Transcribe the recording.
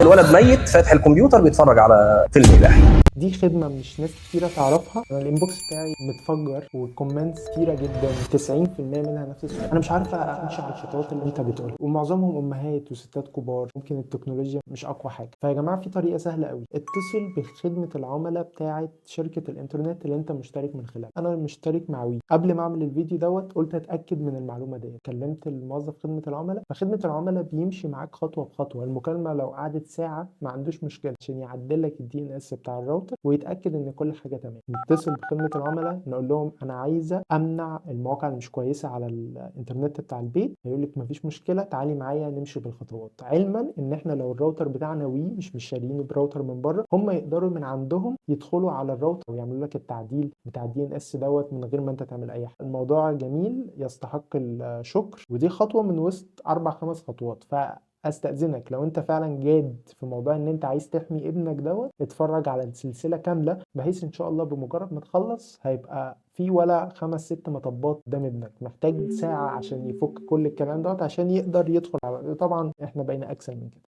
الولد ميت فاتح الكمبيوتر بيتفرج على فيلم اباحي. دي خدمة مش ناس كتيرة تعرفها. انا ال inbox بتاعي متفجر وال comments كتيرة جدا، 90% منها نفس السؤال: انا مش عارفة امشي على الخطوات اللي انت بتقولها. ومعظمهم امهات وستات كبار، ممكن التكنولوجيا مش اقوى حاجة. فيا جماعة في طريقة سهلة قوي: اتصل بخدمة العملاء بتاعة شركة الانترنت اللي انت مشترك من خلالها. انا مشترك مع وي. قبل ما اعمل الفيديو دوت قلت اتاكد من المعلومة دي، كلمت الموظف خدمة العملاء. فخدمة العملاء بيمشي معاك خطوة بخطوة، المكالمة لو قعدت ساعة ما عندوش مشكلة، عشان يعدل لك ال DNS بتاع الراوتر ويتاكد ان كل حاجة تمام. نتصل بخدمة العملاء نقول لهم انا عايزه امنع المواقع اللي مش كويسة على الانترنت بتاع البيت، هيقول لك مفيش مشكلة، تعالي معايا نمشي بالخطوات. علما ان احنا لو الراوتر بتاعنا وي مش شاريينه براوتر من بره، هم يقدروا من عندهم يدخلوا على الراوتر ويعملوا لك التعديل بتاع ال DNS دوت من غير ما انت تعمل اي حاجة. الموضوع جميل يستحق الشكر، ودي خطوة من وسط 4 5 خطوات. فاستأذنك لو انت فعلا جاد في موضوع ان انت عايز تحمي ابنك دوت، اتفرج على السلسلة كاملة، بحيث ان شاء الله بمجرد ما تخلص هيبقى في ولا 5 6 مطبات قدام ابنك محتاج ساعة عشان يفك كل الكلام دوت عشان يقدر يدخل على. طبعا احنا بقينا اكسل من كده.